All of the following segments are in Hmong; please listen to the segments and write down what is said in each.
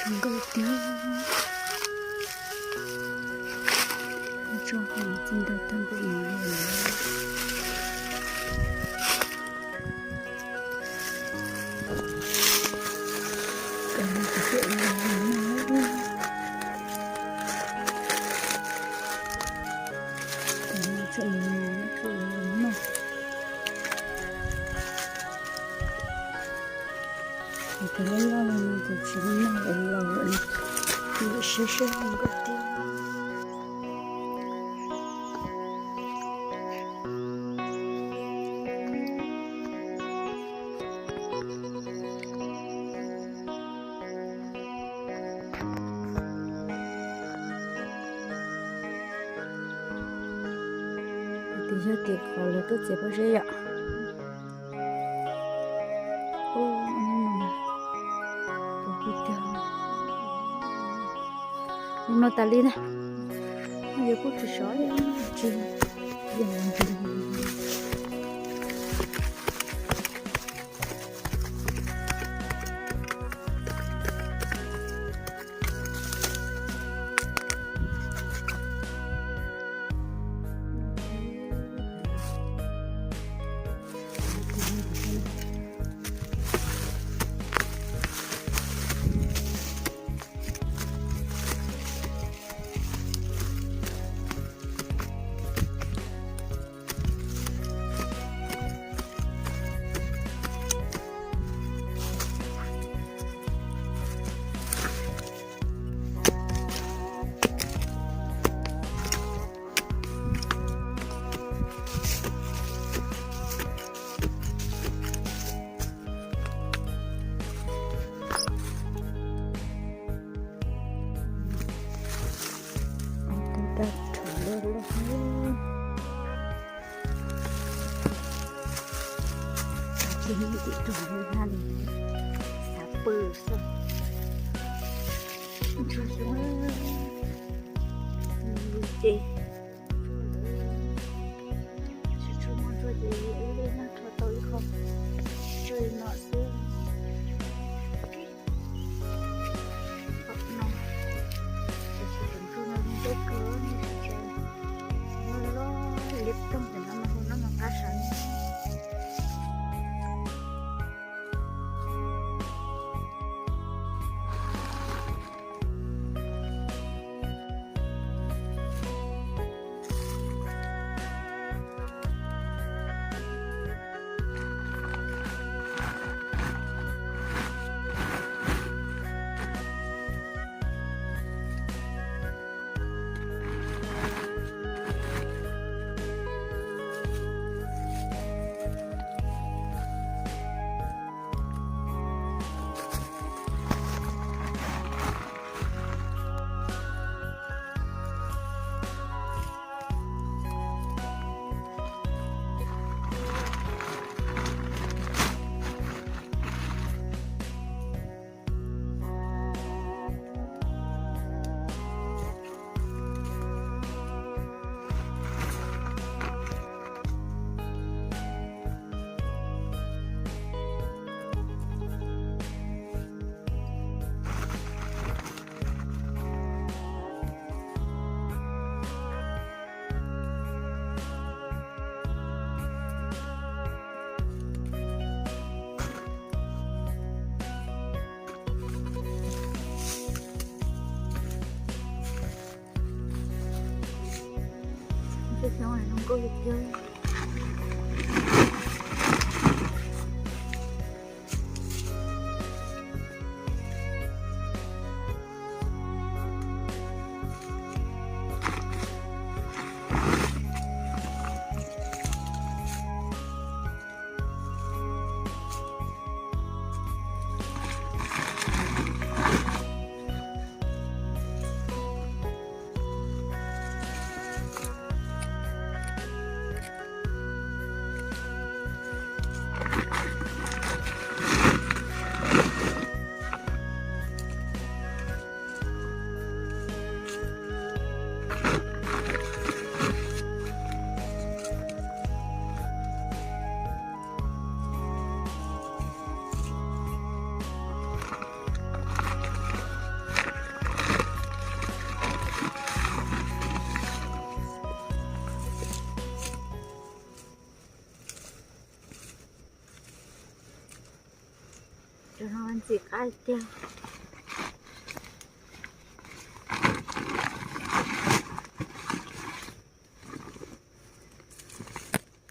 Nkauj tiag. Tso txij ntawd tag npaum no li. Tam no kuv coj los noj. Tam no tso mus, tso mus noj. Ces cov loj loj no ces tsis noj lawm, laus lawm, siab siab nkauj tiag. Ces yog tias qhov lawv tuaj txiav pob zeb yom. Mus no tas li na. Yuav kuj tsis sov tsis. Ces nws tim rog nws hla li xav pw xwb. Ntsuag xyoob ces tsis tshua muaj ntsuag ces wb nyob rho tau ib qho tsw no xwb. Tom no tiam sis tus ntsuag no zoo nkauj kawg, loj loj liab ploog, tam no mas hu no mas qab sav. Ntsuag xyoob zoo nkauj li tiag. Ntxim qab tiag.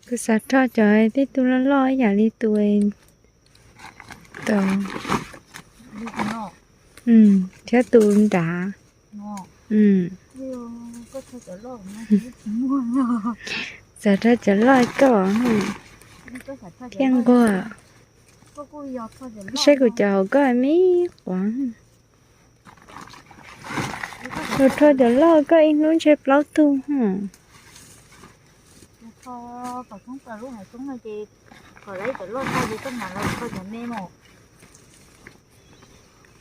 Kuv xav rho cov tej tug loj loj ib yam li tus, tus, thiab tus nrad. Xav rho cov loj koj thiab nquag. Saib kuv cov hauv koj me quav. Kuv rho cov loj koj ib hnub ntshe plaub tug.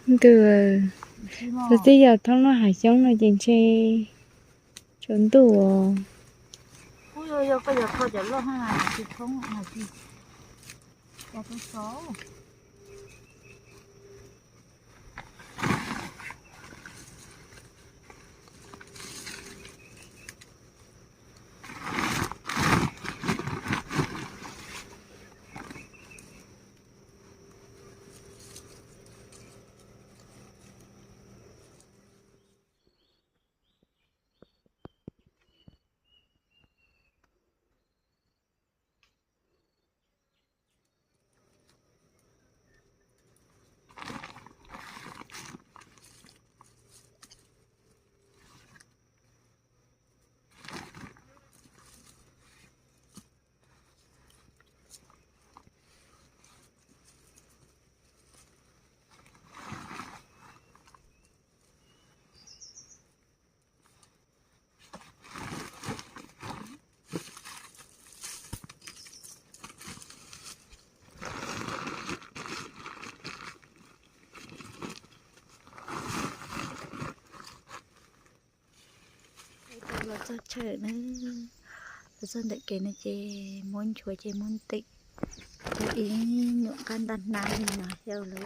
Ntws, tus tij yam thoob no hav xyoob no ces ntshe tsaus ntuj os. Los txog chaw na, los txog ntawm kev no ces muab nchuav ces muab ntim, ib nyuam qab ntaj hnab li no xyaw lawm.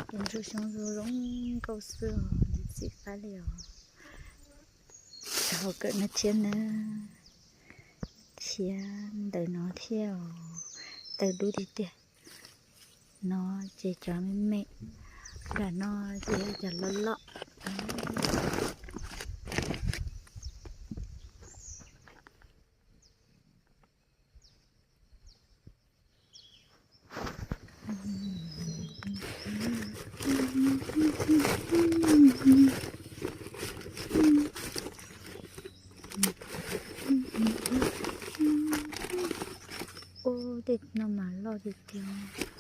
Ces ntsuj xyoob zoo zoo nkauj xwb os, ntxim qab li os. Hauv kawm no thiab na, thiab ntawm no thiab os, tawg dub tiag tiag. No ces cov me me, nram no ces yog cov loj loj. Ub, tej no mas loj tiag tiag.